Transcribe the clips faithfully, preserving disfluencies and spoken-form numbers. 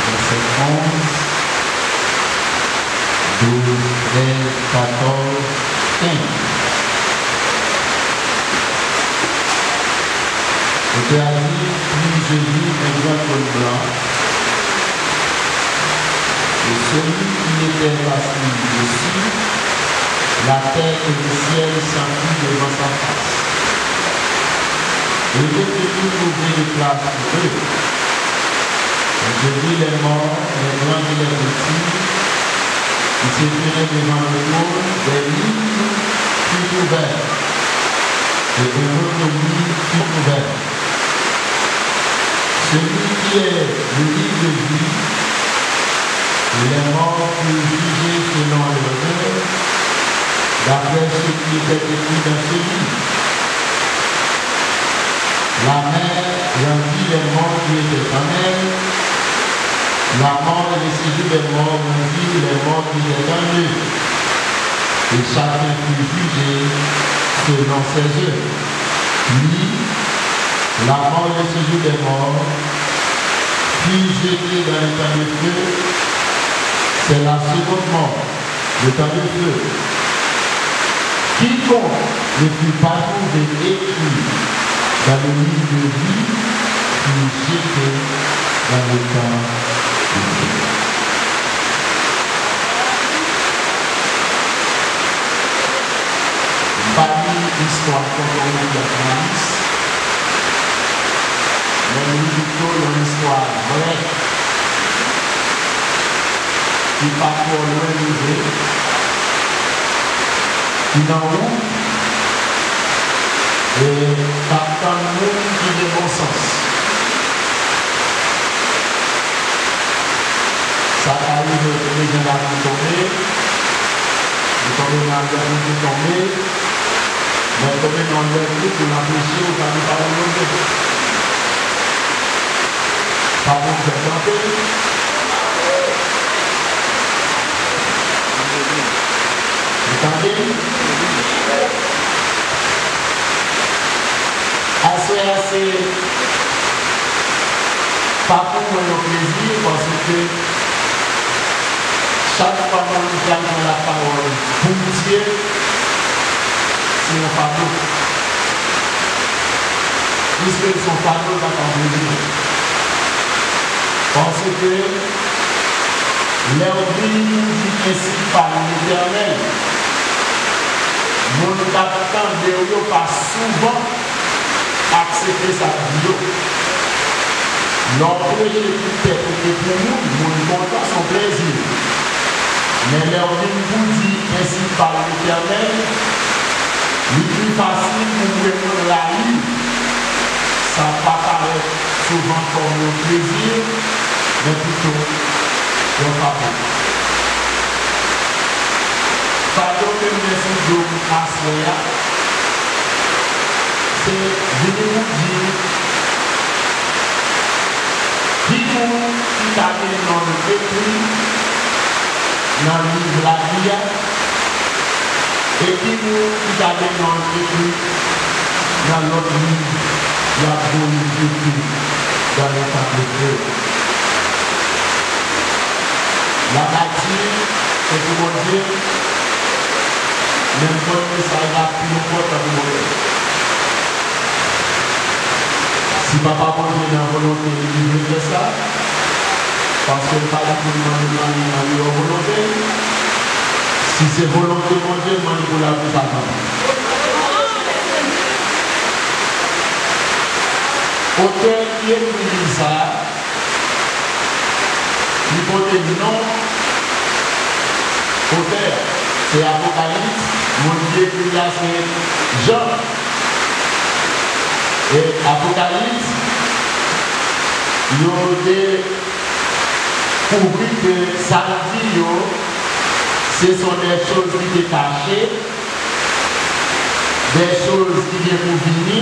Vèsè onz, douz, trèz, katòz, kenz. Otè a di, Puis je vis un grand trône blanc, et celui qui était assis dessus, la terre et le ciel s'enfuirent devant sa face. Et je fus tout troublé et plâtreusé. Et je vis les morts, les grands et les petits, qui se tenaient devant le trône, des livres furent ouverts, et un autre livre fut ouvert, celui qui est le livre de vie, et les morts furent jugés selon leurs œuvres, d'après ce qui était écrit dans ce livre. La mer rendit les morts qui étaient en elle, la mort et le séjour des morts rendit les morts qui étaient en eux, et chacun fut jugé selon ses œuvres. Puis, la mort et le séjour des morts furent jetés dans l'étang de feu, c'est la seconde mort, l'étang de feu. Quiconque ne fut pas trouvé écrit dans le livre de vie fut jeté dans l'étang de feu. M pa li istwa Tonton Willy ak Malis, men m li pito yon istwa vrè ki pa twò lwen rive, ki nan wout, e k ap tann moun ki gen bon sans. Sa ka rive, tonbe jan lapli tonbe, li tonbe nan lè pou li tonbe, lè l tonbe nan lè pou l anpeche ou pa gen pawòl Bondye. Pa pou l fè kanpe. Ou tande? Aswè a se pa pou mwen yon plezi, paske chak fwa moun pral pran lapawòl pou Bondye, se yon fado. Piske l se yon fado, l pa ka plezi. Paske lè w vin pou di ensi pale Letènèl, moun k ap tande w yo pa souvan aksepte sa k di yo. Lè w preche pou tèt ou e pou moun, moun kontan, se yon plezi. Men lè w vin pou di ensi pale Letènèl, li pi fasil pou vre moun rayi. Sa pa parèt souvan kòm yon plezi, men pito yon fado. Fado ke m gen sou do m aswè a, se vini pou di ki moun ki ta gen non l ekri nan liv lavi a, e ki moun ki ta gen non l ekri nan lòt liv y ap voye jete nan letan de fè. Labati se pou Bondye, men m konn mesaj la pi enpòtan pou Bondye. Si Papa Bondye nan volonte li, li vle fè sa, paske l pa di pou n mande l anyen an deyò volonte l. Si se volonte Bondye, l mande pou l ap fè sa kanmenm. Otè ki ekri liv sa a, li pote non otè a, se Apokalips, moun ki ekri l la se Jan. E Apokalips, yo dekouvri ke sa l di yo, ce sont des choses qui étaient cachées, des choses ki gen pou vini,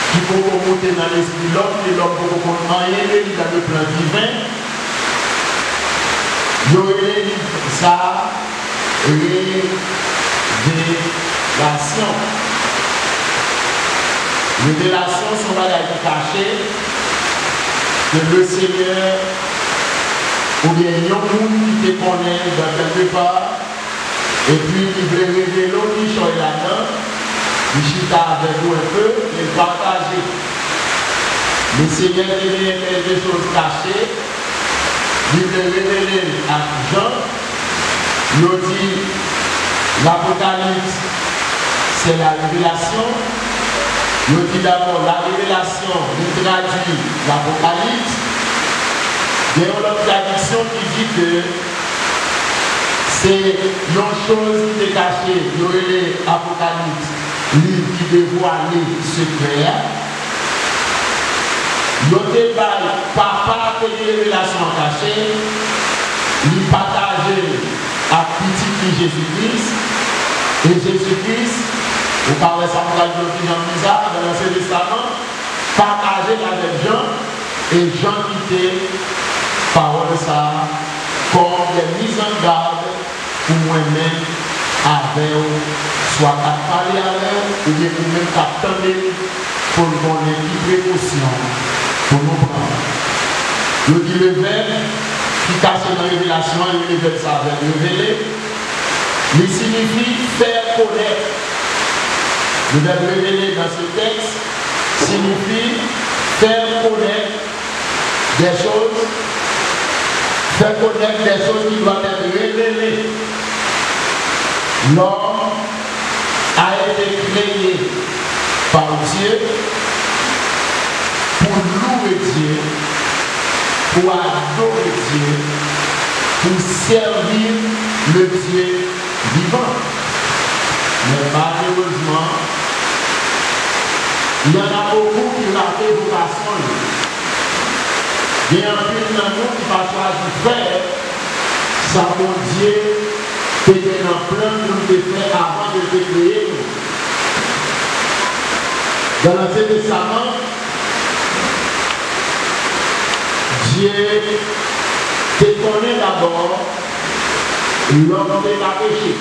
ki poko moute nan lespri lòm, ke lòm poko konn anyen de li dans le plan divin. Yo rele liv sa a Revelasyon. Revelasyon se yon bagay ki kache, ke Lesenyè oubyen yon moun ki te konnen l dan kèlke pa, epi li vle revele w kichòy ladan, li chita avèk ou enpe, e l pataje. Lesenyè te genyen kèlke choz kache, li te revele l ak Jan. Yo di Lapokalips se la revelasyon. Yo di dabò la revelasyon, li tradui Lapokalips. Gen yon lòt tradiksyon ki di ke se yon choz ki te kache, yo rele Apokalips, liv ki devwale sekrè a. Yo te bay papa a te gen revelasyon an kache, li pataje l ak pitit li Jezi Kris, e Jezi Kris, ou ka wè sa m pral di w ki jan m di sa, nan Ansyen Testaman, pataje l avèk Jan, e Jan kite pawòl sa a kòm de mizangad pou mwen menm avè w, swa k ap pale avè w, oubyen ou menm k ap tande l, pou n konnen ki prekosyon pou nou pran. Yo di le vèb ki kache nan revelasyon an, yo rele vèb sa a vèb revele, li siyifi fè konèt. Le vèb revele dans ce texte siyifi fè konèt des choses, faire connaître des choses qui doivent être révélées. L'homme a été créé par Dieu pour louer Dieu, pour adorer Dieu, pour servir le Dieu vivant. Men malerezman, il y en a beaucoup qui rate vokasyon yo. Gen anpil nan nou ki pa chwazi fè sa Bondye te gen nan plan l pou l te fè avan ke l te kreye nou. Dan Ansyen Testaman, Dye te konnen dabò lòm te ka peche.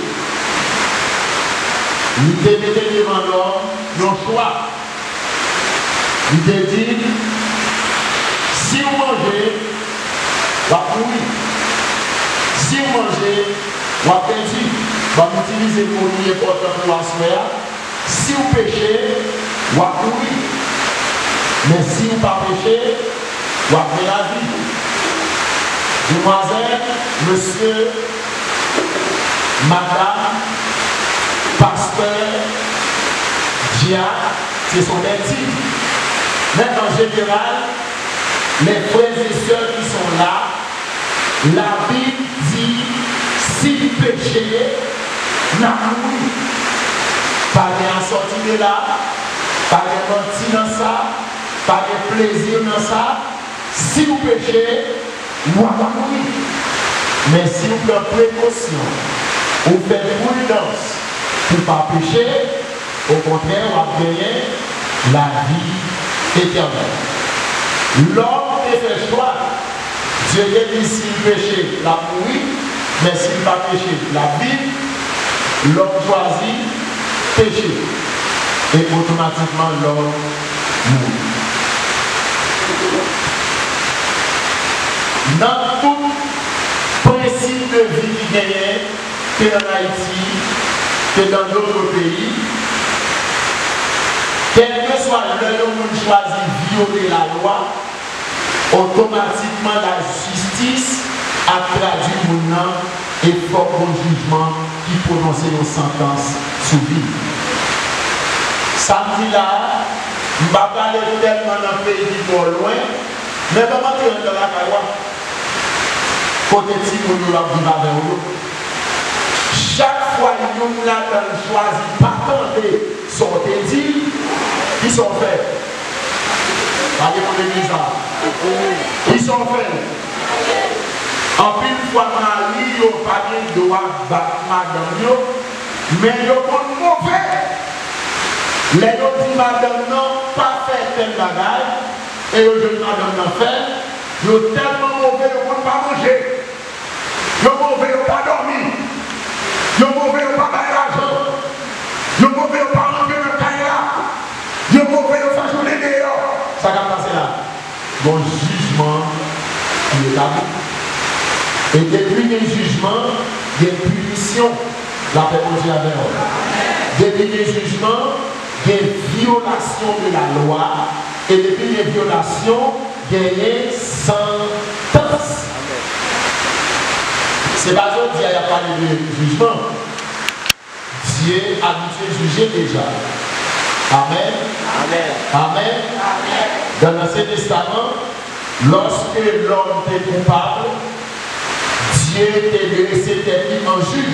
Li te mete devan lòm yon chwa. Li te di, si w manje, w ap mouri. Si w manje, w ap pèdi. Ban m itilize mo ki enpòtan pou aswè a. Si w peche, w ap mouri. Men si w pa peche, w ap gen lavi. Demwazèl, mesye, madanm, pastè, dyak, ce sont des dits. Men an jeneral, les frères et sœurs qui sont là, Labib di, si n peche, n ap mouri. Pa gen asòti de la, pa gen manti nan sa, pa gen plezi nan sa. Si w peche, w ap mouri. Men si w pran prekosyon, ou fè pridans pou w pa peche, okontrè, w ap genyen lavi etènèl. Lòm te fè chwa. Dye te di si l peche, l ap mouri, men si l pa peche, l ap viv. Lòm chwazi peche, e otomatikman lòm mouri. Nan tout prensip de vi ki genyen, ke ann Ayiti, ke dans d'autres pays, kèlkeswa lè yon moun chwazi vyole lalwa, otomatikman lajistis ap tradui moun nan e fòk gon jijman ki pwononse yon santans sou vi l. Sa m di la a, m pa prale tèlman nan peyi ki twò lwen, men ban m antre anndan lakay w a. Kote timoun yo ap viv avè w yo. Chak fwa youn ladan l chwazi pa tande sa w te di l, kisa w fè? Pa gen moun legliz la. Kisa w fè? Anpil fwa mari yo pa gen dwa bat madanm yo, men yo konn move. Lè yo di madanm nan pa fè tèl bagay, e yo jwenn madanm nan fè l, yo tèlman move yo konn pa manje. Yo move yo pa dòmi. Yo move yo pa bay lajan. Yo move yo pa rantre nan kay la. Yo move yo Sa k ap pase la? Gon jijman ki etabli. E depi gen jijman, gen pinisyon. Lapè Bondye avè w. Depi gen jijman, gen vyolasyon de la lwa. E depi gen vyolasyon, genyen santans. Se pa jodi a y ap pale de jijman. Dye abitye jije deja. Amèn. Amèn. Amèn. Amèn. Dan Ansyen Testaman, lòske lòm te koupab, Dye te drese tèt li an jij.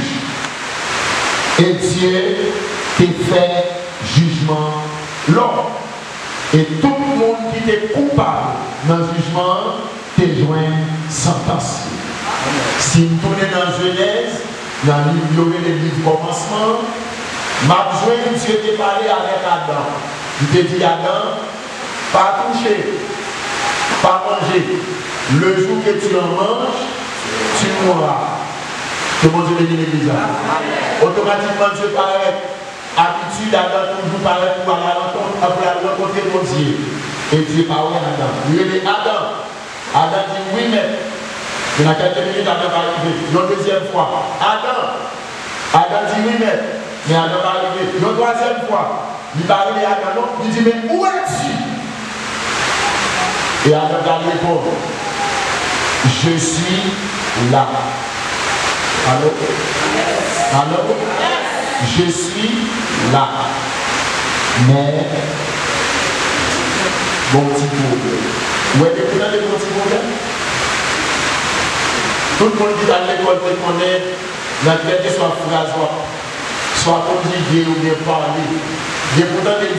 E Dye te fè jijman lòm. E tout moun ki te koupab nan jijman an te jwenn santans li. Si n tounen nan Jenèz, nan liv yo rele liv Kòmansman an, m ap jwenn Dye te pale avèk Adan. Li te di Adan, pa touche, pa manje. Le jour que tu en manges, tu mourras. Ke Bondye beni legliz la. Otomatikman, Dye parèt. Abitid Adan toujou parèt pou al a rankont, pou al rankontre Bondye. E Dye pa wè Adan. Li rele Adan. Adan di, wi, mèt. Men nan kèlke minit, Adan pa rive. Yon dezyèm fwa, Adan. Adan di, wi, mèt. Men Adan pa rive. Yon twazyèm fwa, li pa rele Adan non. Li di, men où es-tu? E Adan pral reponn, je suis là. Alo? Alo? Je suis là. Men, gon ti pwoblèm. Ou wè, depi w tande gon ti pwoblèm, tout moun ki t al lekòl te konnen, nan kèlkeswa fraz w ap swa konjige oubyen pale, depi w tande